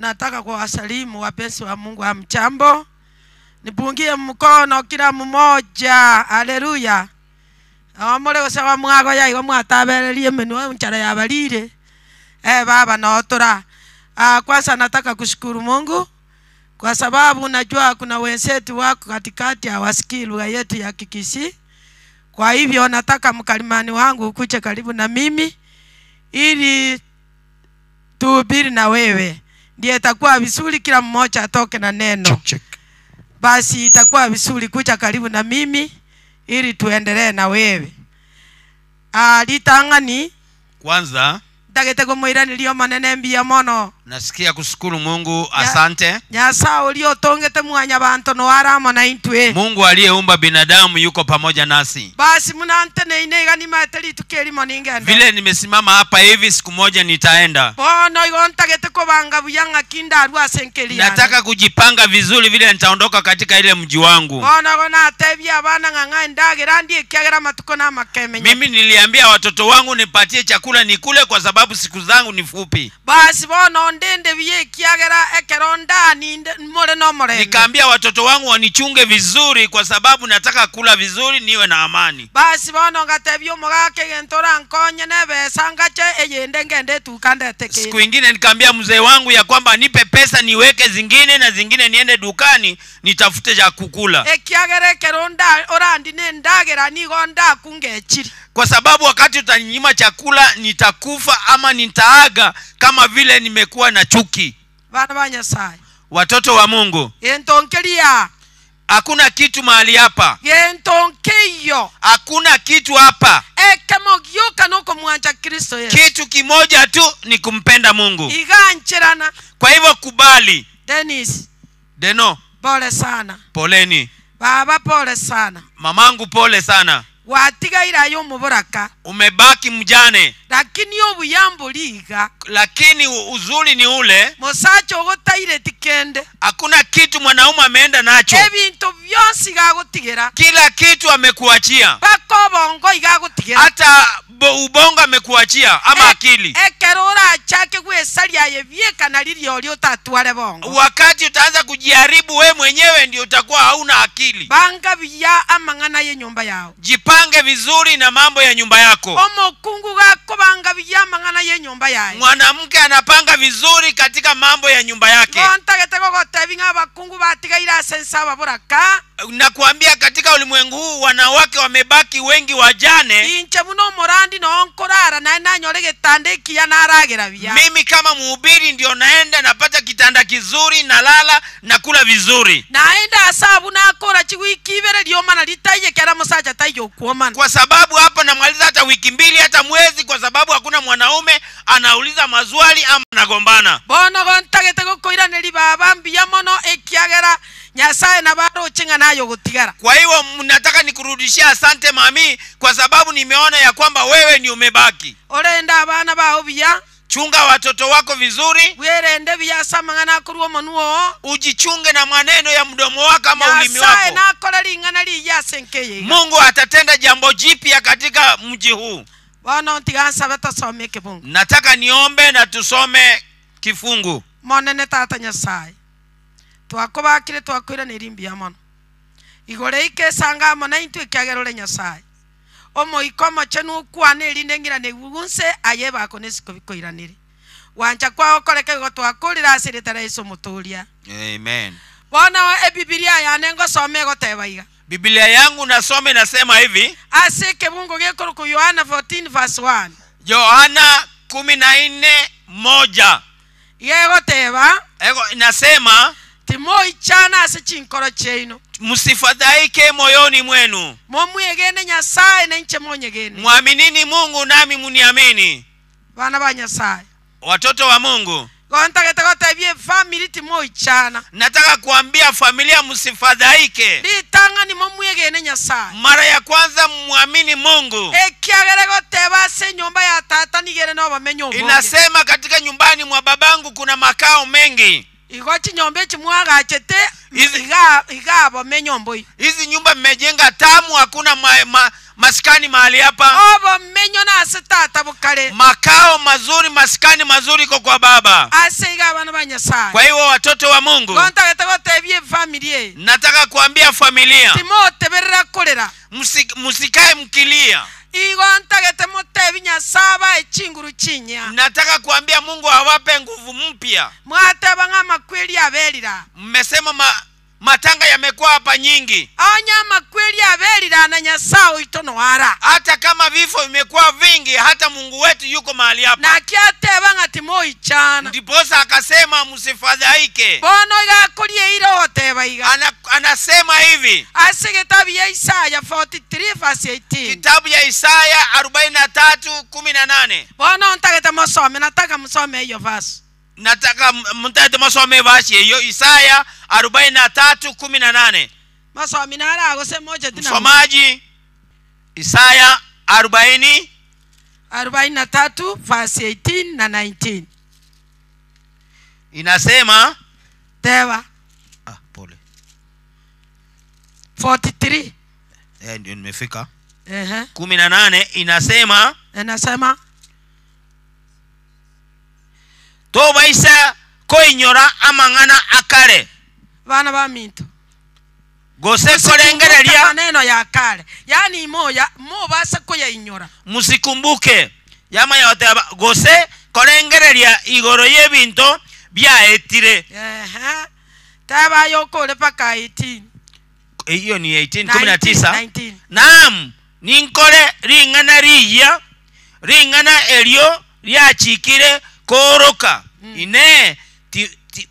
Nataka kuwasalimu wapenzi wa Mungu, hamjambo? Nipungie mkono kila mmoja. Haleluya. Nabo more gosaba mwagoya igo mwatabereria emenwa enchara yabarire. Eh, baba noo tora. Ah, kwanza nataka kushukuru Mungu kwa sababu najua kuna wenzetu wako katikati hawasikii lugha yetu ya Kikisii. Kwa hivyo nataka mkalimani wangu ukuje karibu na mimi ili tuhubiri na wewe, ndiye itakuwa vizuri, kila mmoja atoke na neno. Check, check. Basi itakuwa vizuri kuja karibu na mimi ili tuendelee na wewe. Ah, ritang'ani Kwanza ntagete komoiraneria Omonene mbuya mono. nasikia kushukuru Mungu, asante. Nyasae oria otongete mwanyabanto noyo are amo naintwe. Mungu aliyeumba binadamu yuko pamoja nasi. Basi buna nteneine iga nimaete rituko erimo ningende. Vile nimesimama hapa hivi, siku moja nitaenda. Bono igo ntagete kobanga buya ng'aki ndarue ase enkeri yane. Nataka kujipanga vizuri vile nitaondoka katika ile mji wangu. Bono igo natebia abana ng'a ng'a endagera ndie ekiagera amatuko namake emenyete. Mimi niliambia watoto wangu nipatie chakula nikule, kwa sababu siku zangu ni fupi. Basi bono ondende buya ekiagera ekero ndaninde more nomorembe. Nikaambia watoto wangu wanichunge vizuri, kwa sababu nataka kula vizuri niwe na amani. Basi bono ngatebia omogaka egento orankonye nebesa ngache eyende ngende etuka ndete Siku kende. ingine nikaambia mzee wangu ya kwamba nipe pesa niweke zingine na zingine niende dukani nitafute cha kukula, Ekiagera ekero nda orandine endagera nigo ndakunga echiri. kwa sababu wakati utaninyima chakula nitakufa ama nitaaga, kama vile nimekuwa na chuki. Bana ba Nyasaye, Watoto wa Mungu, gento nkeria, hakuna kitu mahali hapa, gento nkeiyo, hakuna kitu hapa. ekemo gioka nokomwancha Kristo Yesu. Kitu kimoja tu ni kumpenda Mungu. Igancherana. Kwa hivyo kubali. Dennis, Deno, pole sana. poleni. Baba pole sana. Mamangu pole sana, Gwatigaire aye omoboraka. umebaki mjane, Lakini obuyambo riga. lakini uzuri ni ule, Mosacha ogotaireti kende. hakuna kitu mwanaume ameenda nacho, Ebinto bionsi igagotigera. kila kitu amekuachia, Mpaka obongo igagotigera. hata bo- ubongo amekuachia ama akili. Ekero orachake gwesaria aye bieka na riria oria otatware bongo. Wakati utaanza kujiharibu we mwenyewe, ndio utakuwa hauna akili. Banga buya amang'ana y'enyomba yao. Jipange vizuri na mambo ya nyumba yako. Omokungu gakobanga buya amang'ana y'enyomba yaye. Mwanamke anapanga vizuri katika mambo ya nyumba yake. Gontagete gogotebi ng'a abakungu batigaire ase ense ababoraka. Nakuambia, katika ulimwengu huu wanawake wamebaki wengi wajane. Inche buna omorandi noo nkorara naye nanyore egetanda ekiya naragera buya. Mimi kama mhubiri ndio naenda napata kitanda kizuri, nalala nakula vizuri, Naende ase abwo nakora chiwiki ibere riomana ritaiye kera mosacha taiyo okwomana. kwa sababu hapa namaliza hata wiki mbili hata mwezi, kwa sababu hakuna mwanaume anauliza maswali ama anagombana. Bono gontagete gokoiraneria baba mbuya mono ekiagera Nyasaye nabo aroche ng'a naye ogotigara. Kwa hiyo nataka nikurudishia asante mami, kwa sababu nimeona ya kwamba wewe ni umebaki. Orende abana bao buya. Chunga watoto wako vizuri, Bwerende buya ase amang'ana akorwa omonwa oo. ujichunge na maneno ya mdomo wako ama ulimi Nyasaye wako. nakore ring'ana rigiya ase enka eye iga. Mungu atatenda jambo jipya katika mji huu. Bono ntiga nsabe tosome ekebungo. Nataka niombe na tusome kifungu. Monene Tata Nyasaye, twakobakire twakoiraneria mbuya mono. Igoro eike esange amo naintwe ekiagera ore Nyasaye. Omoika Omochenu okwane erinde ng'irane inse aye ebako na esiko bikoiranere. Gwancha kwao koreke igo twakorire ase erieta ria Yeso Omotooria. Amen. Bono Ebibilia yane ngosoma egoteba iga. Biblia yangu nasoma inasema hivi. Ase ekebungo gekorokwa Yohana 14 verse 1. Yohana kumi na nne moja. Iga egoteba, Ego, inasema Timoichana ase chinkoro chiaino. Msifadhaike moyoni mwenu. Momwegene Nyasae na inche monyegene. Mwaminini Mungu nami muniamini. Bana ba Nyasae. Watoto wa Mungu. Gontagete gotebia efamiri timoichana. Nataka kuambia familia msifadhaike. Ritang'ani momwegene Nyasae. Mara ya kwanza muamini Mungu. Ekiagera goteba ase enyomba ya tata nigere nobamenye obonge. Inasema katika nyumbani mwa babangu kuna makao mengi. Igo chinyomba echi mwagachete Hizi- iga iga bomenyo mboiyo. Hizi nyumba mmejenga tamu, hakuna ma, ma, maskani mahali hapa. Obomenyo nase tata bokare. Makao mazuri, maskani mazuri iko kwa Baba. Ase iga abana ba Nyasaye. Kwa hiyo watoto wa Mungu, Igo ntagete gotebia efamiri eye, nataka kuambia familia, timoteberera korera. Msikae mkilia. Igo ntagete motebi Nyasaye abae chinguru chinyia. Nataka kuambia Mungu awape nguvu mpya. Mwateba ng'a amakweri aberire aa. Mmesema matanga yamekuwa hapa nyingi. Onye amakweri aberire aa na Nyasaye oito noara. Hata kama vifo vimekuwa vingi, hata Mungu wetu yuko mahali hapa. Naki ateba ng'a timoichana. Ndiposa akasema msifadhaike. Bono iga akoria eira ogoteba iga. Anasema hivi. Ase egetabu ya Isaya 43 verse 18. Kitabu ya Isaya 43:18. Bono ntagete mosome, nataka mosome eyio verse. Nataka mntagete mosome evasi eyio, Isaya 43:18. Mosomi nare aa gose mocheti na Msomaji, Isaya arobaini Arobaini na tatu verse 18 na 19. Inasema, Teba. Ah, pole. 43. Ndio nimefika. Ehe. 18 inasema, Inasema, tobaisa koinyora amang'ana akare. Bana ba minto. Gose Musikumbuke korengereria maneno ya kare. Yaani moya mobase koyainyora. Musikumbuke yamanya goteba gose korengereria igoro y'ebinto biaetire. Ehe. Teba aye okore mpaka 18. Eyio ni 18, 19. 19. Naam, ninkore ring'ana riiyia, ring'ana erio riachikire kooroka. Inee, ti, ti,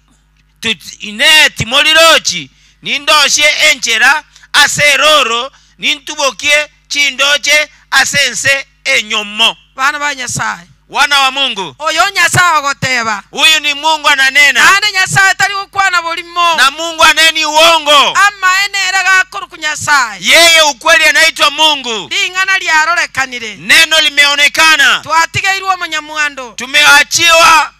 ti, inee timorirochi? Nindosie enchera ase eroro, nintubokie chindoche ase ense enyomo. Bana ba Nyasae. Wana wa Mungu. Oyo Nyasae ogoteba. Huyu ni Mungu ananena. Naende Nyasae tari gokwana borimo. Na Mungu aneni uongo. Amaene ere gakorokwa Nyasae. Yeye ukweli anaitwa Mungu. Ring'ana riarorekanire. Neno limeonekana. Twatigeirwe omonyamwando. Tumeachiwa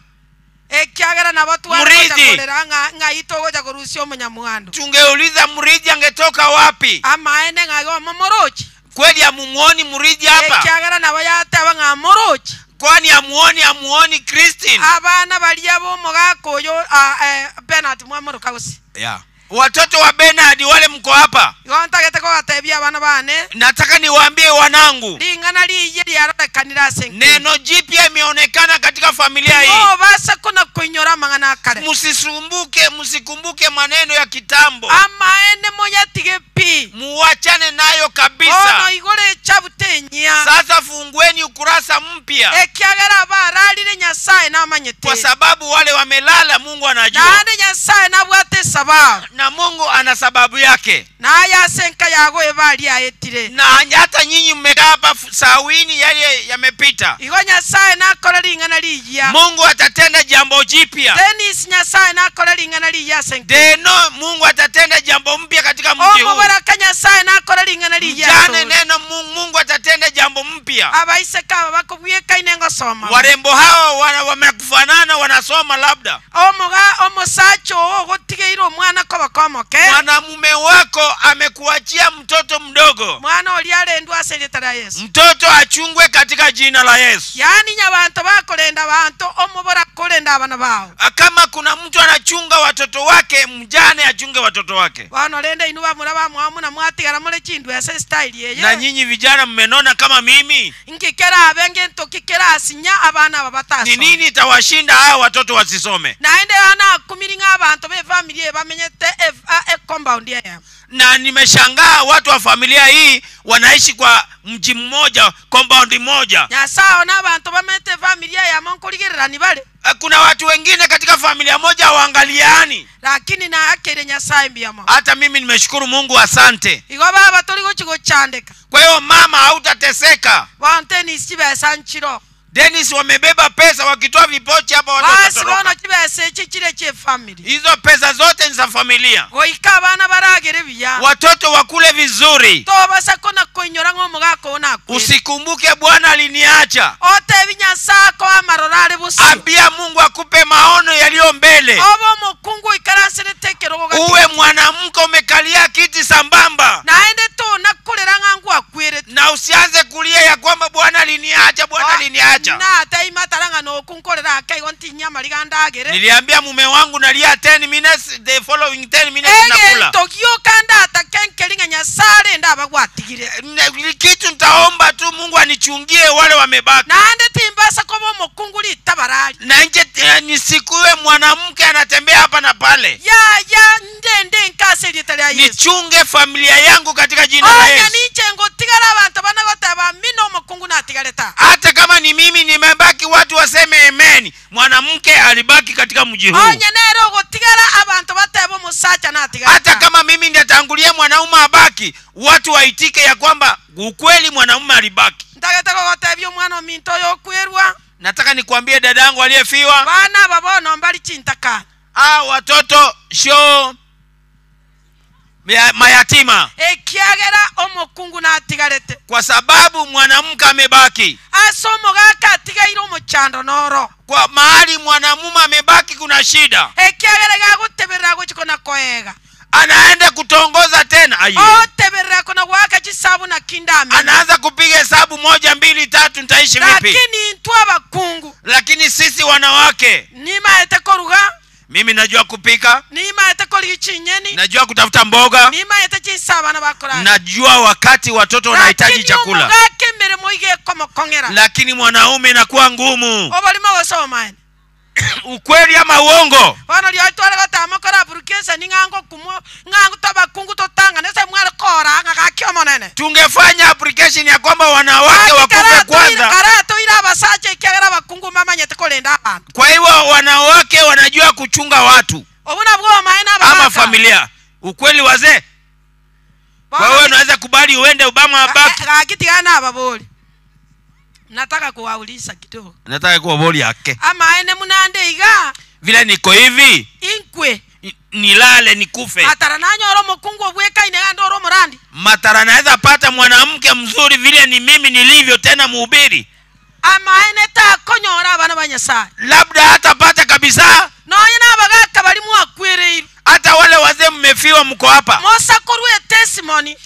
Ekiagera nabo tware gocha murithi. korera ng'a ng'ai togocha korusia omonyamwando. Tungeuliza murithi angetoka wapi? Amaene ng'a igo momorochi. Kweli hamumuoni murithi hapa? Ekiagera nabo yateba ng'a morochi. Kwani hamuoni, hamuoni Christine? Abana baria b'omogaka oyo a, eh, Bernard mwamoroka gose? Yeah. Watoto wa Bernard wale mko hapa. Igo ntagete kobatebia abana bane. Nataka niwaambie wanangu. Ring'ana riiye riarorekanire ase enka eye. Neno jipya imeonekana katika familia hii. Timobasa kona koinyora amang'ana a kare. Musisumbuke, musikumbuke maneno ya kitambo. Amaene monyatige pi. Muwachane nayo kabisa. Bono igoro echabuta enyia. Sasa fungueni ukurasa mpya. Ekiagera abararire Nyasae namanyete. Kwa sababu wale wamelala Mungu anajua. Naende Nyasae nabwate esababu. Na Mungu ana sababu yake. Naye ase enka yago ebari aetire. Na hata nyinyi mmekaa hapa sawini yale yamepita. Igo Nyasae nakore ring'ana riyia. Mungu atatenda jambo jipya. Dennis Nyasae nakore ring'ana riyia ase enka eye. Deno Mungu atatenda jambo mpya katika mji huu. Omobaraka Nyasae nakore ring'ana riyia Mjane ase ore. neno Mungu atatenda jambo mpya. Abaiseke aba bakobwekaine ngosoma bare. Warembo hawa wamekufanana wanasoma labda. Omoga omosacha oo ogotigeire omwana koba omoke. Mwanamume wako amekuachia mtoto mdogo. Mwana oria arendwe ase erieta ria Yeso. Mtoto achungwe katika jina la Yesu. Yaani nyabanto bakorenda abanto omobora korenda abana bao. Kama kuna mtu anachunga watoto wake, mjane achunge watoto wake. Bono rende inwe bamura bamwabo buna mwatigara more chindwe ase estyle eye. Na nyinyi vijana mmenona kama mimi. Inki kerabe ngento ki kerasinya abana aba Ni batasome? nini itawashinda hawa watoto wasisome? Naende Yohana akumiri ng'a abanto b'efamiri eye bamenyete ecompound eyemo. Na nimeshangaa watu wa familia hii wanaishi kwa mji mmoja, compound moja. Nyasae oo nabanto bamenyete efamiri eyemo nkorigererani bare. Kuna watu wengine katika familia moja hawaangaliani. Lakini naakeire Nyasae mbuya mono. Hata mimi nimeshukuru Mungu, asante. Igo baba tori gochia gochandeka. Kwa hiyo mama, hautateseka. Bono Dennis chibesa nchiro. Dennis wamebeba pesa wakitoa vipochi hapa watu Basi watatoroka. bono chibesa echi chire chi'efamiri. Hizo pesa zote ni za familia. Goika abana baragere buya. Watoto wakule vizuri. Tobasa kona koinyora ng'a omogaka oo nakwere. Usikumbuke Bwana aliniacha. Otebi Nyasae akoe amaroro are bosio. Ambia Mungu akupe maono yaliyo mbele. Obe omokungu kiti sambamba. Naende tona korera ng'a ngwakwerete. Na usianze kulia ya kwamba Bwana aliniacha, Bwana aliniacha. Nateima tara ng'a noku nkorera ake igo ntinyie amariga ndagere. Niliambia mume wangu nalia 10 minutes, the following 10 minutes nakula. Egento gioka ndatake nkeri ng'a Nyasae arende aba gwatigire. Kitu nitaomba tu Mungu anichungie wale wamebaki. Naende timbasa koba omokungu ritabarari. Na nje nisikuwe mwanamke anatembea hapa na pale. Yaya, ndende enka ase erieta ria Yeso. Nichunge familia yangu katika jina la Onye Yesu. ninche ngotigara abanto bane goteba amina omokungu natigarete aa. Hata kama ni mimi nimebaki, watu waseme amen, mwanamke alibaki katika mji huu. Onye nere ogotigara abanto batebe omosacha natigarete Hata aa. kama mimi ndatangulia mwanaume abaki, watu waitike ya kwamba ukweli mwanaume alibaki. Ntagete gogotebia omwana ominto oyo okwerwa. Nataka nikwambie dadangu aliyefiwa, Abana aba bono mbari chintakana. ah, watoto sio mayatima, Ekiagera omokungu natigarete. kwa sababu mwanamke amebaki. Ase omogaka atigaire omochando noro. Kwa mahali mwanamume amebaki kuna shida. Ekiagera iga agoteberera gochia kona koega. Anaenda kutongoza tena. Aye. Oteberera kona goaka chisabu naki ndamenya. Anaanza kupiga hesabu moja mbili tatu, nitaishi vipi? Lakini intwe abakungu. Lakini sisi wanawake, Nimaete koruga. Mimi najua kupika. Nimaete korigia chinyeni. Najua kutafuta mboga. Nimaete chinsa abana bakorara. Najua wakati watoto wanahitaji Lakini chakula. omogaka emeremo iga ekomokong'era. Lakini mwanaume inakuwa ngumu. Oborimo gose omaene. Ukweli ama uongo? Bono rirorio tware gotama kora application ng'a ngokumwa, ng'a tobakungu totang'ane ase mware kora ng'a gaki omonene. Tungefanya application ya kwamba wanawake Gaki wakufe kwanza. karatoire abasacha ekiagera abakungu mbamanyete korenda abanto. Kwa hivyo wanawake wanajua kuchunga watu. Obwo nabwo omaene Ama abagaka. familia. Ukweli wazee? Kwa hiyo unaweza kubali uende Obama abaki. Gaki tigana ababori. Nataka kuwauliza kidogo. Nataka kuwabori yake. Amaene munande iga. Vile niko hivi. Inkwe. Nilale nikufe. Matara nanyora omokungu obwekaine gande ore omorandi. Matara naweza pata mwanamke mzuri vile ni mimi nilivyo tena mhubiri. Amaene takonyora abana ba Nyasaye. Labda hatapata kabisa. Nonye nabagaka bari mwakwereirwe. Hata wale wazee mmefiwa mko hapa. Mosakorwe testimony.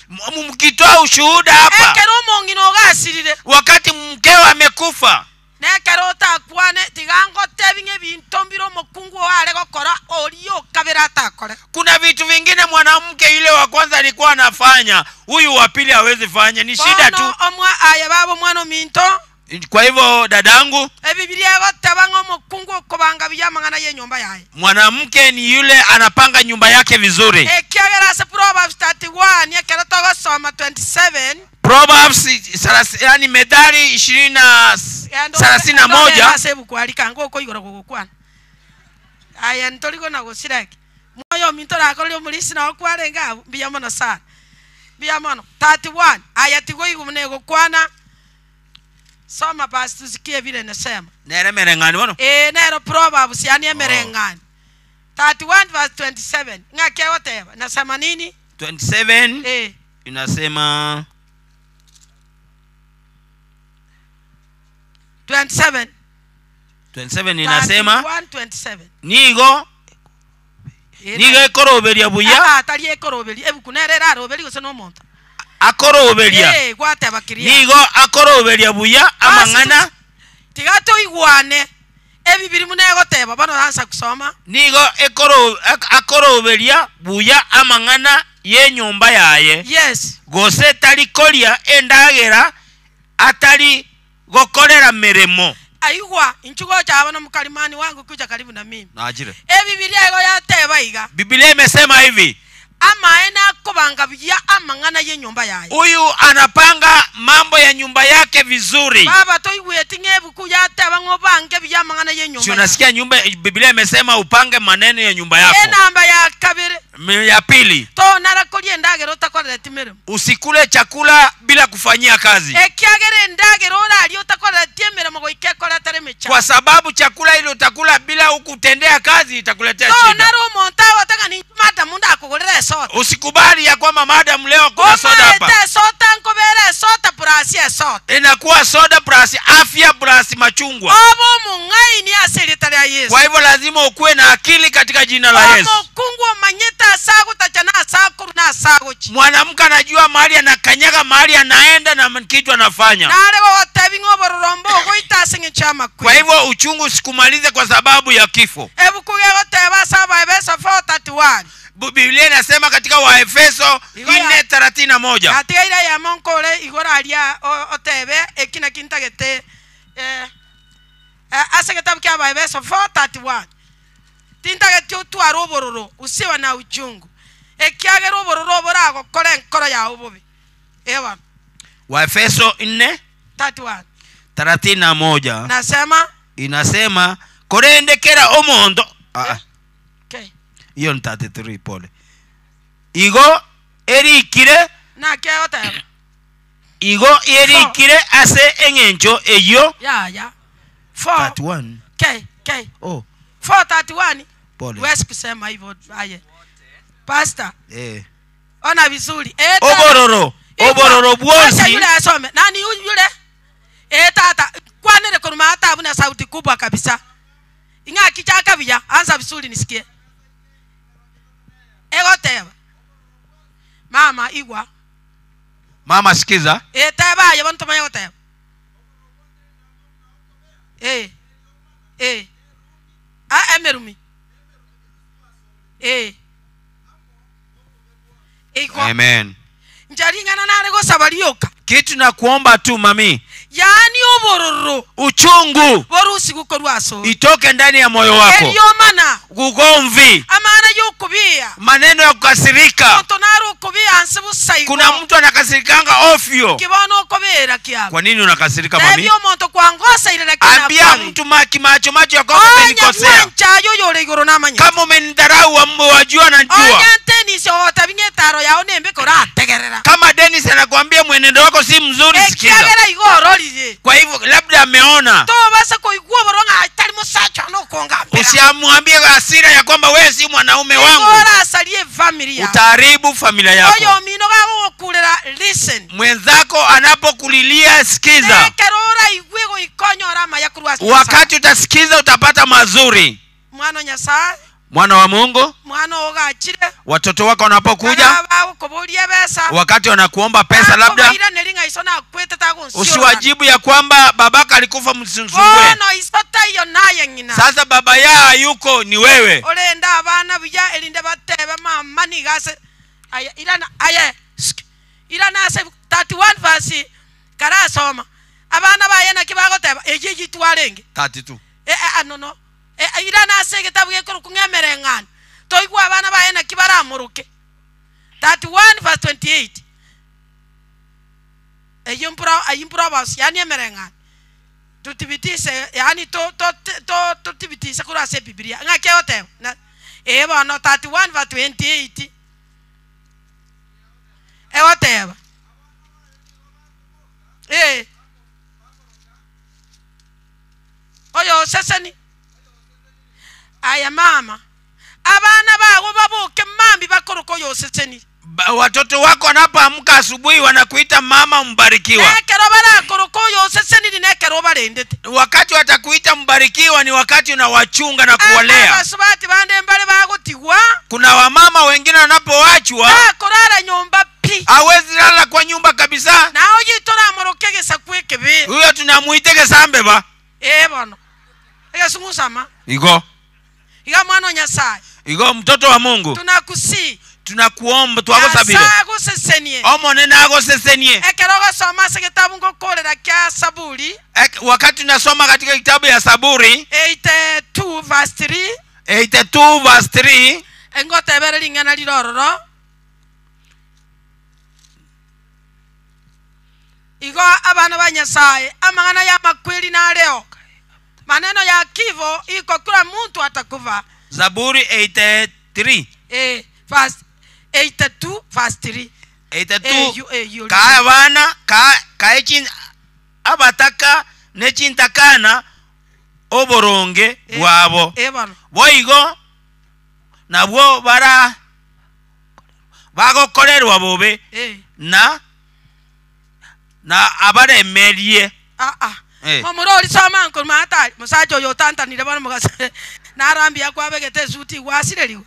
Mkitoa ushuhuda hapa. Ekero omong'ina ogasirire. Wakati mkeo amekufa. Nekero otakwane tiga ngotebi ng'a ebinto mbire omokungu oo are gokora oria okabere atakore. Kuna vitu vingine mwanamke yule wa kwanza alikuwa anafanya, huyu wa pili hawezi fanya, ni shida tu. Bono omwa aye baba omwana ominto. Kwa hivyo dadangu, Ebibilia egoteba ng'a omokungu okobanga buya amang'ana y'enyomba yaye. Mwanamke ni yule anapanga nyumba yake vizuri. Ekiagera ase Proverbs 31 ekero togosoma 27. Proverbs, yani Methali ishirini na thelathini na moja. Ase ebuku aria kanga okoigora gogokwana. Aye ntorigo na gosira eke. Moyo ominto orakorire omorisia nao kwarenge abwo, mbuya mono sana. Mbuya mono. 31. Aya tigo igwa buna egokwana. Soma basi tusikie vile inasema. Nere emereng'ani bono? Ee, nero Proverbs, yani emereng'ani. 31 verse 27. Ng'aki egoteba? Nasema nini? 27. Inasema 27. 27 inasema 31, 27. Nigo nigo ekoroberia buya. Tari ekoroberia ebuku nere eraroberia gose nomonto. Akoroberia. Gwateba kiria. Nigo akoroberia buya amang'ana. Tiga toigwane ebibiri buna egoteba bono ansa kusoma. Nigo akoroberia buya amang'ana y'enyomba yaye. Yes. Gose tari koria endagera atari gokorera meremo. Aigwa, inchuo gocha aba nomokalimani wangu kuja karibu na mimi. Nachire. Ebibilia igo yateba iga. Biblia imesema hivi. Amaene akobanga buya amang'ana y'enyomba yaye. Huyu anapanga mambo ya nyumba yake vizuri. Baba toigweti ng'a ebuku yateba ng'a obange buya amang'ana y'enyomba Si yaye. unasikia nyumba, Biblia imesema upange maneno ya nyumba yako. Enamba ya kabere. Ya pili. Tonara koria endagera otakorereti meremo. Usikule chakula bila kufanyia kazi. Ekiagera endagera orarie otakorereti emeremo goika ekoretere emechando. Kwa sababu chakula ile utakula bila hukutendea kazi itakuletea shida. Tonara omonto agotaka ninche madam ndakogorera esoda. Usikubali ya kwamba madam leo kuna soda hapa. Omaete esoda nkobera esoda plus esoda. Inakuwa soda plus afya plus machungwa. Obe omong'aini ase erieta ria Yesu. Kwa hivyo lazima ukuwe na na akili katika jina la Yesu. Omokungu omanyete ase agotacha na ase akorwa na ase agochia. Mwanamke anajua mahali anakanyaga, mahali anaenda na kitu anafanya. Nare gogotebi ng'a obororo mbogoita ase eng'encho Kwa y'amakweri. hivyo uchungu usikumalize kwa sababu ya kifo. Ebuku gegoteba ase Abaefeso 4:31. Biblia inasema katika Waefeso Igo ya- 4:31 Yatigaire eyemo nkore igoro aria o- otebe eki naki ntagete eh, eh, ase egetabu kia Abaefeso 4:31. Tintageti otware obororo usiwe na uchungu, ekiagera obororo boragokore enkoro yao bobe. Ewa. Waefeso 4 31. 31 Nasema inasema korende kera omonto ah, ah, okay. hiyo ni 33 pole igo erikire Naki egoteba igo erikire ase eng'encho eyio yaya 4 31 K K oh 431 pole huwezi kusema hivyo aye pastor eh. ona vizuri eh, tata. obororo Igwa. obororo Acha bwonsi yule asome nani yu- yule eh tata kwanire kuruma hata abuna sauti kubwa kabisa ing'aki chaka buya anza vizuri nisikie egoteba mama igwa mama sikiza eh teba aye bonto manya goteba eh eh a emerumi eh igwa amen njaring'ana nare gosaba rioka kitu na kuomba tu mami yaani obororo uchungu borusi gukorwa ase itoke ndani ya moyo wako eriomana ugomvi amana yokobia maneno ya kukasirika omonto nare okobia nse busa kuna igo mtu anakasirikanga ofyo kibono okobera kiabo kwa nini unakasirika mami tebia omonto kwangosaire ambia mtu maki macho macho ya kwamba onya umenikosea bwanchayo oyore igoro namanya kama umenidharau wam- wajua najua onya ntenisi ogotebi ng'etaro yao nembe korategerera kama denis anakuambia mwenendo wako si mzuri sikiza ekiagera igo ororire kwa hivyo labda ameona tobasa koigwa oboro ng'a tari mosacha nokongambera usiamwambie hasira ya kwamba wewe si mwanaume igo wangu orasarie efamiri yao utaharibu familia oyo yako omino gagogokurera listen mwenzako anapokulilia sikiza nekero oraigwe goikonyora amaya korwa ase Nyasaye. wakati utasikiza utapata mazuri mwana o nyasaye mwana wa mungu mwana ogachire watoto wako wanapokuja bagokoboria ebesa wakati wanakuomba pesa labda bakobairaneria ng'a iso nakwete tagonsiorana usiwajibu ya kwamba babaka alikufa msinsumbue bono iso taiyo naye ng'ina sasa baba yaa yuko ni wewe orende abana buya erinde batebe mama niga ase aye irana aye sk irana ase 31 verse karasoma abana baye naki bagoteba eye yitwarenge 32 Eh, eh, ah, no, no. Eh, eh, irana ase egetabu gekoro kung'emera eng'ani toigwa abana baye naki baramoruke 31 verse 28 eyio mpura eyio mpura yani emera eng'ani tutibitise yani to to to tutibitise korwa ase ebibilia ng'aki egoteba na eh bono 31 verse 28 egoteba eh oyo seseni aya mama abana bago baboke mambi bakoroka oyo seseni Ba- watoto wako wanapoamka asubuhi wanakuita mama mbarikiwa nekero barakoroka oyo seseniri nekero barendete wakati watakuita mbarikiwa ni wakati unawachunga na kuwalea abasubati bande mbare bagotigwa kuna wamama wengine wanapowachwa bakorara nyomba pi hawezi lala kwa nyumba kabisa nawe gitoramoroka egesaku ekebe huyo tunamuite gesambeba ee bono egesung'usama igo iga mwana wa nyasaye igo mtoto wa mungu tunakusii tunakuomba twagosabire nyasaye agosesenie omonene agosesenie ekero ogosoma ase getabu ngokorera kia saburi Ek- wakati tunasoma katika kitabu ya saburi 82 verse 3 82 verse 3 engotebere ring'ana rirororo igo abana ba nyasaye amang'ana ya makweli nareo maneno ya kivo iko kila muntu atakuva zaburi 83 eh, verse 82 verse 3 82 Eh, you- eh, you- kaa abana ka- kae chin- abataka nechintakana oboronge Eh, bwabo eh, bono boigo nabwo bara bagokorerwa bobe eh, na na abaremerie ah, ah. Eh. Momura oria soma nkorwa maate aria, mosacha oyo otantanire bono mogase naro mbuya kwabegete esuti gwasirerigwe.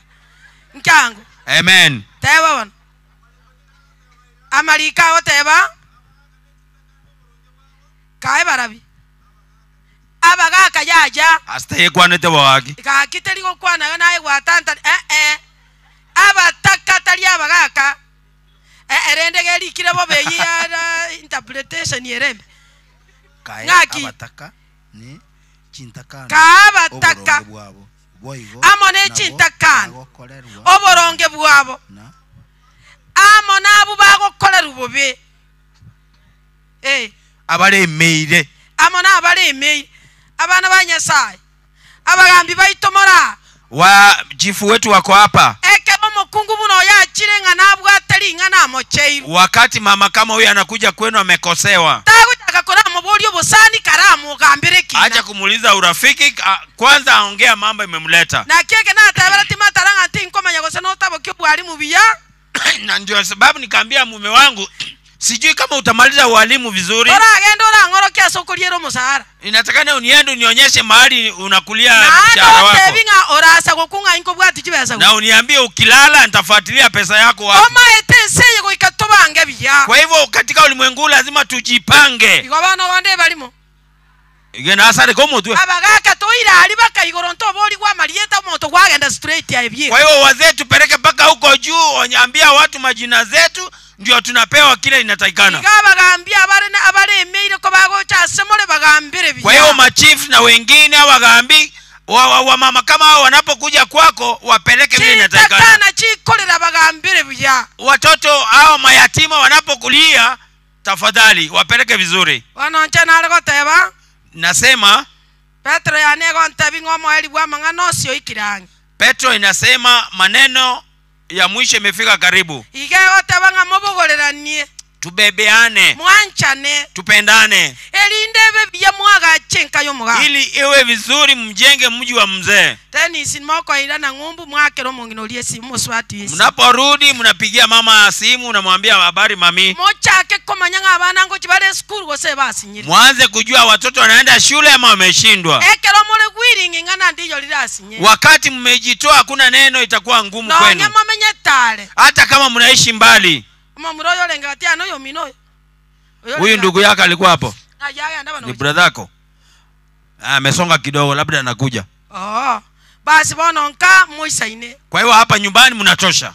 Nkiango. Amen. Teba bono. Amariko agoteba, Kae barabi abagaaka yaya. Ase tayekwanete boaki. Gaki teri gokwana iga naye gwatantani, ee, abataka tari abagaaka, ee, rende gerikire bobe eyio ya interpretation ere embe. Kae Ng'aki? abataka ne chintakana Kae abataka oboronge bwabo, boigo amo ne nabo chintakana bagokorerwa oboronge bwabo, na amo nabwo bagokorerwa bobe. Ee. Abaremeire. Amo nabaremeire, abana ba Nyasae, abagambi baito more aa. Wa chifu wetu wako hapa. Ekero omokungu buna oyo achire ng'a nabwate ring'ana amocheirwe. Wakati mama kama huyu anakuja kwenu amekosewa. Tagochaka koramoboria obosani karamogambere ekina. Acha kumuuliza urafiki, kwanza aongea mambo imemleta. Naki eke natebereti matara ng'a tinkomanya gose notabokia obwarimu buya. Na ndio sababu nikaambia mume wangu sijui kama utamaliza ualimu vizuri. Oragende orang'orokie ase okoriera omosara. Inatakana uniende unionyeshe mahali unakulia Naende mshahara wako. otebi ng'a orasa gokung'a inkobwati chibesa Na gose. uniambie ukilala nitafuatilia pesa yako wapi. Omaete ense eye goika tobange buya. Kwa hivyo katika ulimwengu huu lazima tujipange. Igo bono bonde ebarimo. Igena asare komotwe. Abagaka toire aria baka igoro ntoborigwe amarieta omonto gwagenda straight aye bieka. Kwa hiyo wazee tupeleke mpaka huko juu, wanyambia watu majina zetu, ndio tunapewa kile inatakikana. Iga abagambi abare na abaremeire kobagocha ase more bagambire Kwa hiyo buya. machifu na wengine abagambi wa, wa, wa mama kama hao wanapokuja kwako wapeleke vile inatakikana. Chintakana chikorera bagambire buya. Watoto hao mayatima wanapokulia, tafadhali wapeleke vizuri. Bono inche nare goteba, Nasema Petero yane egontebia ng'a omoerio bw'amang'ana onsi oikire ang'e. Petro inasema maneno ya mwisho imefika karibu. Iga egoteba ng'a mobogoreranie, Tubebeane, mwanchane, tupendane, erinde ebe buya mwagache enka y'omogaka. ili iwe vizuri, mjenge mji wa mzee. Tennis mokoirana ng'umbu mwakere omong'ina oria esimu omosubati esimu. Mnaporudi mnapigia mama simu, unamwambia habari mami. Mochake komanya ng'a abana ngochi bare esukuru gose basinyire. Mwanze kujua watoto wanaenda shule ama wameshindwa. Ekero more gwiring'i ng'a ndiyo rirasinye. Wakati mmejitoa hakuna neno, itakuwa ngumu Nonya kwenu, momenye tare. hata kama mnaishi mbali. Omomura oyo orenge gati yane oyomino oyo. Oyo Huyu orenge ndugu yako alikuwa hapo, Ng'ai agenda bono ni gochia. brother yako, Ah, amesonga kidogo, labda anakuja. Oo. Basi bono nka moisaine. Kwa hiyo hapa nyumbani mnatosha,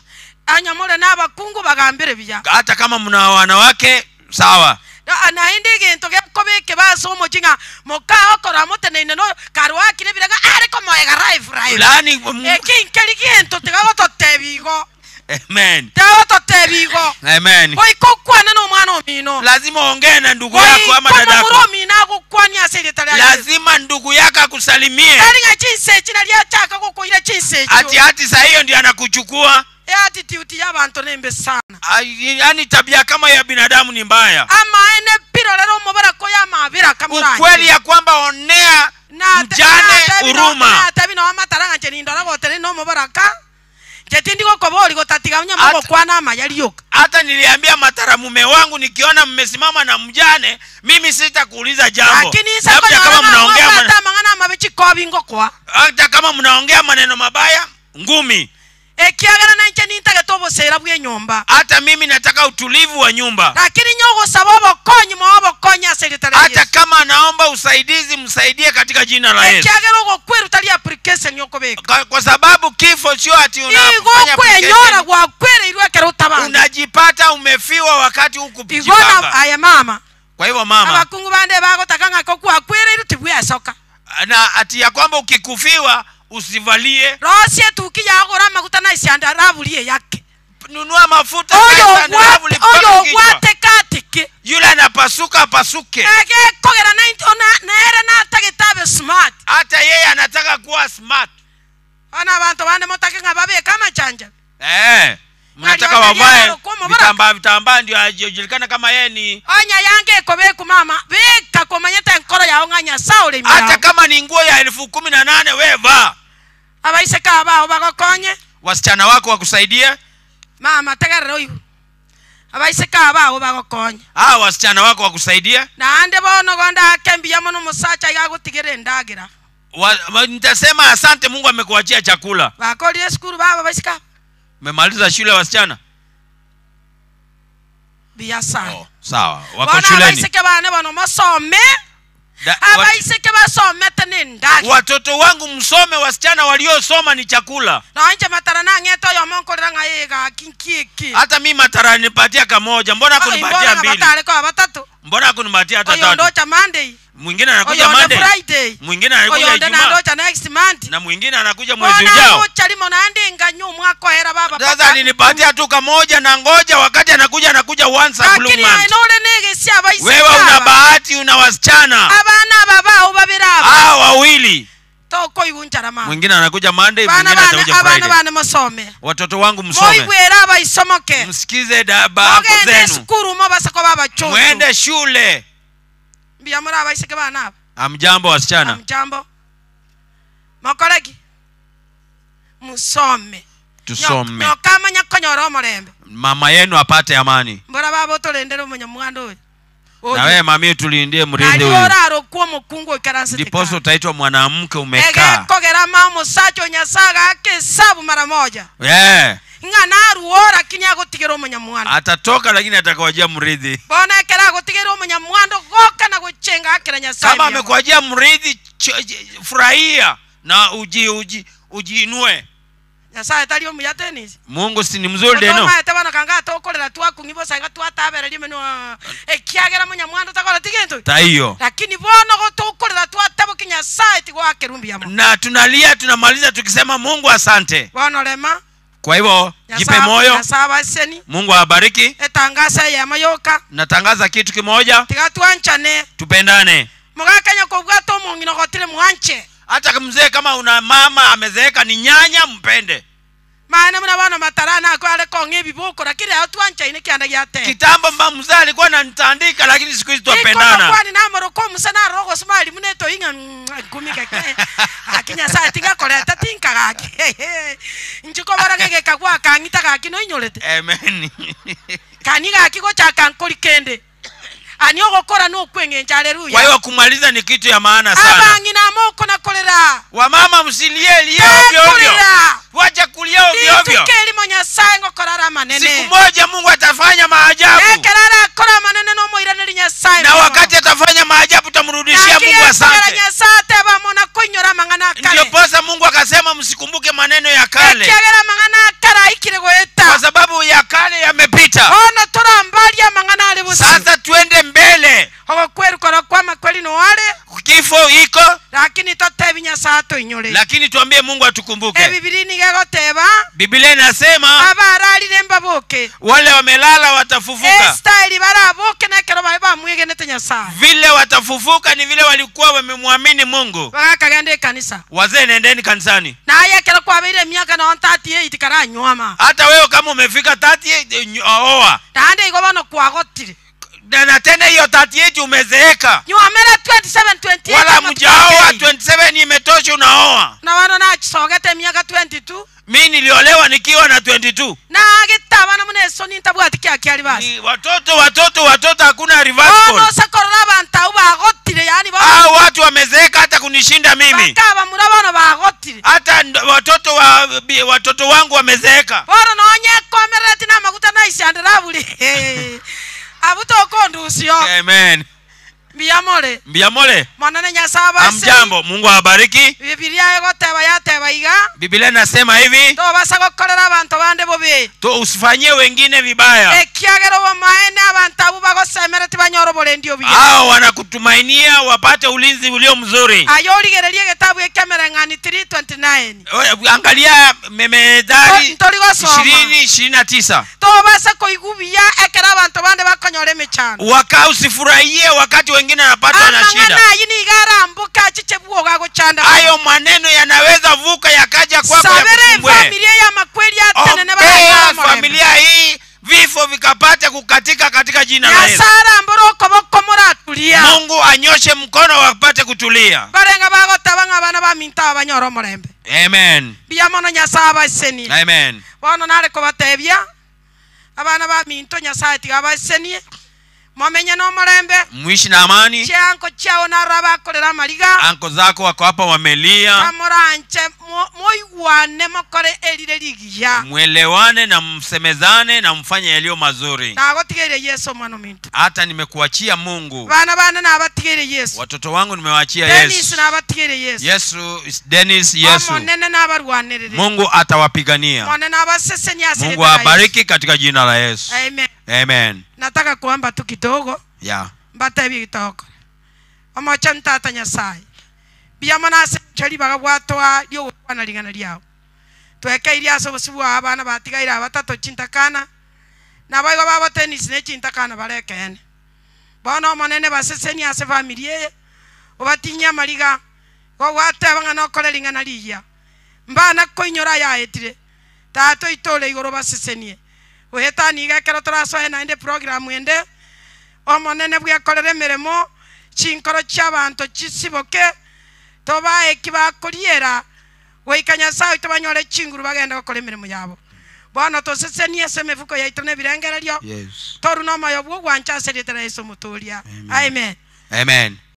Onye more na abakungu bagambire buya. hata kama mna wanawake sawa. Na- naende egento gekobeke ase omochie ng'a moka okora moteneine noyo karwakire ebirega are komoega live live. Laani Eki nkeri gento tiga gototebia igo. Amen. Tiga gototebia igo. Amen. Goika okwane na omwana omino. Lazima uongee na ndugu yako ama Goika dada momura yako. omino agokwanie ase erieta ria Yeso. Lazima ndugu yako akusalimie. Tari ng'a chinsa echi nario achaka gokoira chinsa echio. Ati ati saa hiyo ndio anakuchukua. Eatitude y'abanto nembe sana. Ai, Yaani tabia kama ya binadamu ni mbaya. Amaene pirorera omoborako y'amabera Ukweli kamoranje. ya kwamba onea mjane huruma. Natebi no amatara ng'a nche nindora gotere na omoboraka nche tindi gokobori gotatiga onye Ata- mogokwana amaya rioka. Hata niliambia matara mume wangu nikiona mmesimama na mjane, mimi sitakuuliza jambo. Lakini inse Labda konyora kama ng'a mnaongea mwabwate man... amang'ana amabe chikobi ngokoa. hata kama mnaongea maneno mabaya, ngumi. Ekiagera na inche nintagete obosera bw'enyomba. Hata mimi nataka utulivu wa nyumba. Lakini nyogosaba obokonyi moe obokonyi ase erieta ria Hata Yesu. kama anaomba usaidizi, msaidie katika jina la Yesu. Ekiagera ogokwerwa tari application okobeka. Kwa, kwa sababu kifo sio ati Igo unafanya okwenyora application, gwakwereirwe ekero otabanga. unajipata umefiwa wakati Igo na hukujipanga. aye mama Kwa hivyo mama, abakungu bande bagotaka ng'a kokwakwereirwe tibwesoka. na ati ya kwamba ukikufiwa usivalie, Rosie etuki yagora amaguta na isianda raburie yake. nunua mafuta Oyo Kaisa na ogwate ravuli mpaka oyo kichwa. ogwate katike. Yule anapasuka apasuke, Egekogera na ona nere natagete abe smart. hata yeye anataka kuwa smart. Ona abanto bande motake ng'a babeke amachanja. Eh, mnataka Nalio wavae nalio kwa vitambaa vitambaa ndio ajulikana kama yeye ni Onya yange ekobeku mama beka komanyete enkoro yao ng'a Nyasaye ore ime hata yao. kama ni nguo ya 18,000 we vaa. Abaiseke abao bagokonye Wasichana wako wakusaidie. mama tegerera oigwe. Abaiseke aba abwo bagokonya. Hawa wasichana wako wakusaidia. Naende bono igo ndaake mbuya mono omosacha iga agotigera endagera. Wa, wa, nitasema asante Mungu amekuachia chakula. Bakorire esukuru baba abaiseke aba. Mmemaliza shule wasichana? Mbuya sana. Oh, sawa. Wako Bono shuleni. abaiseke bane bono mosome, Da, wat, abaiseke basomete nendagera. watoto wangu msome, wasichana waliosoma ni chakula. Nonya inche matara nang'ete oyomo nkorera ng'a ee gaki nki eke. Hata mi matara nipatia kamoja, mbona Ah, hakunipatia imbora ng'a mbili? batare koba batato. Mbona hakunipatia hata Oyonde tatu? ocha Monday, Mwingine anakuja oyonde Monday, Friday, mwingine anakuja oyonde naende Ijumaa ocha next month. na mwingine anakuja mwezi Bono ujao. agocha rimo naende nganywa omwaka oera baba Sasa mpaka alinipatia tu kamoja na ngoja, wakati anakuja anakuja once a blue Lakini aye month. nore negesi abaiseke Wewe una aba. bahati, una wasichana Abana aba bao babere aba. hao wawili, Tokoigwa nchara mama. mwingine anakuja Monday, Bana mwingine bane atakuja abana Friday. bane mosome. Watoto wangu msome, Moigwere abaisomoke. msikize da- ba- uncle Mogende zenu, esukuru mobase koba abachocho. mwende shule. Mbuya more abaiseke bane aba. Amjambo wasichana. Amjambo. Mokore ki? Musome. Tusome, Nyokamanya konyora omorembe. mama yenu apate amani. Mbora baba otorendere omonyamwando oyo. Na wewe mami tulindie mrinde Nari huyu, orarokwa omokungu oikaransete ndiposa kare. utaitwa mwanamke umekaa. Egekogera ama omosacha o Nyasaye agaka esabu mara moja. Yeah. Ng'a naruo lakini agotigera omonyamwando. Atatoka lakini atakawajia mrithi. Bono ekero agotigera omonyamwando goka na gochenga akera Nyasaye Kama mbuya mono. amekuajia mrithi, furahia na uji uji ujiinue. Nyasaye tari omuya tenisi. Mungu si ni mzuri deno. Otomaete bono kanga atokorera twakung'i bosa iga twatabereria emenwa ekiagera monyamwando takoreti gento. Taiyo. Lakini bono gotokorera twatabokia Nyasaye tigoakerwa mbuya mono. Na tunalia tunamaliza tukisema Mungu asante. Bono rema. Kwa hivyo jipe Nyasaye moyo, Nyasaye abaseni. Mungu awabariki. Etangasa eyemo yoka. Natangaza kitu kimoja, Tiga twanchane. tupendane. Mogakenya kobwata omong'ina ogotire mwanche. Hata mzee kama una mama amezeeka ni nyanya, mpende. Maene buna bono matarana akwo are kong'a ebiboko, lakini ao twanchaine kianda gia tene. Kitambo mba mzee alikuwa ananitandika, lakini siku hizi twapendana. Nikomokwani namoroka omusa narora ogosoma aria buna etoi ng'a nkumi geke. Gaki Nyasaye tigakoreta tinka gaki. Inche kobora ng'a egeka gwakang'ita gaki noinyorete. Amen. Kani gaki gochaka nkori kende. Ani ogokora nokweng'encha, haleluya. Kwa hiyo kumaliza ni kitu ya maana sana. Abang'ina mokona korera. Wamama msilie lie ovyo ovyo. Tekorera. Wacha kulia ovyo ovyo. Rituko erimo Nyasaye ngokora are amanene. Siku moja Mungu atafanya maajabu. Ekero arakore amanene nomoiraneri Nyasaye Na mono. wakati atafanya maajabu utamrudishia Naki Mungu gekogera asante. Nyasaye ateba amo na koinyora amang'ana a kare. Ndio posa Mungu akasema msikumbuke maneno ya kale. Ekiagera amang'ana a kare aikire goeta. Kwa sababu ya kale yamepita. Bono torambarie amang'ana are bosio. Sasa twende mbele. Ogokwerukora kw'amakweri noare. Kifo iko. Lakini totebi Nyasaye atoinyore. Lakini tuambie Mungu atukumbuke. Ebibiri nigo egoteba. Biblia inasema abararire mbaboke. Wale wamelala watafufuka. Estahili baraboke nekero babe bamwegenete Nyasaye. Vile watafufuka ni vile walikuwa wamemwamini Mungu. Bagakagenda ekanisa. Wazee nendeni kanisani. Naye ekero kwabeire emiaka nonye 38 karanywama. Hata wewe kama umefika 38, oa. Naende igo bono kwagotire. Na, na tena hiyo 38 umezeeka. Nywamera 27, 28 Wala ama mjaoa, 28. 27 imetosha unaoa. Na bono nachisogete emiaka 22. Mi niliolewa nikiwa na 22. Na agitabana muna esoni ntabwati kia kiari basi. Ni watoto, watoto, watoto, hakuna reverse Bono call. osakorora abantu abo bagotire, yani bono. Hao watu wamezeeka hata kunishinda mimi. Bakaba mura bono bagotire. Hata watoto wa, bi-, watoto wangu wamezeeka. Bono nonye komerereti na maguta na isiandera buri. Abu tokondusio. Amen. Mbiyamore. Mbiyamore. Mwanane Nyasaye abase. Amjambo, Mungu awabariki. Biblia egoteba yateba iga. Biblia inasema hivi. Tobasa gokorera abantu bande bobe. To usifanyie wengine vibaya. Ekiagera obomaene abantu abo bagosemere tibanyora oborendi obuya. Hao wanakutumainia wapate ulinzi ulio mzuri. Ayo origererie egetabu ekemereng'ani 3:29. Oye, angalia Methali Ntori gosoma. ishirini, ishirini na tisa. Tobasa koigubia ekero abantu bande bakonyora emechando. Waka usifurahie wakati wengine wanapatwa na shida. Amang'ana ayi nigo arambuka achiche bwoga agochanda. Hayo maneno yanaweza vuka yakaja kwako Sabere yakusumbue. familia ya makweli ya tene ne Ombea baranyora morembe. familia hii vifo vikapate kukatika katika jina la Yesu. Nyasaye arambure okoboko moratulia. Mungu anyoshe mkono wapate kutulia. Barenga bagotaba ng'a abana ba minto aba banyore omorembe. Amen. Mbuya mono Nyasaye abasenie. Amen. Bono nare kobatebia. Abana baminto, Nyasae tiga abasesenie, momenye nomorembe. Muishi na amani. Chianko chiao naro abakorera amariga. Anko zako wako hapa wamelia. Kamoranche moigwane mokore erire rigiya. Mwelewane na msemezane na mfanye yaliyo mazuri. Nagotigeire Yeso omwana ominto. Hata nimekuachia Mungu. Abana bane nabatigeire Yeso. Watoto wangu nimewaachia Dennis Yesu. nabatigeire Yeso. Yesu Dennis Yesu. Omonene nabarwanerere. Mungu atawapigania. Omonene abasesenie ase Mungu erieta ria Yesu. awabariki katika jina la Yesu. Amen. Amen. Nataka kuomba tu kidogo. Yeah. Mbatebie gitokore. Omochenu Tata Nyasaye, mbuya mono ase engencho ribaga gwatoa ri'ogokwana ring'ana riao. Twekeirie ase obosio bwao abana batigaire abatato chintakana, naboigo babo Tenisi ne chintakana bare ekeene. Bono Omonene basesenie ase efamiri eye, obatinyie amariga, igo gwateba ng'a nokore ring'ana rigiya. Mbana koinyora ayaetire, Tata oito ore igoro obasesenie. Goetania iga ekero torasoe naende eprogramu ende, Omonene bwekorere emeremo, chinkoro chi'abanto chisiboke, tobae eki bakoriera, goika Nyasae oito banyore chinguru bagende gokora emeremo yabo. Bono tosesenie ase emefuko yaito na ebirengererio, Yes. torue nomoyo bw'ogwancha ase erieta ria Yeso Omotooria. Amen. Amen. Amen.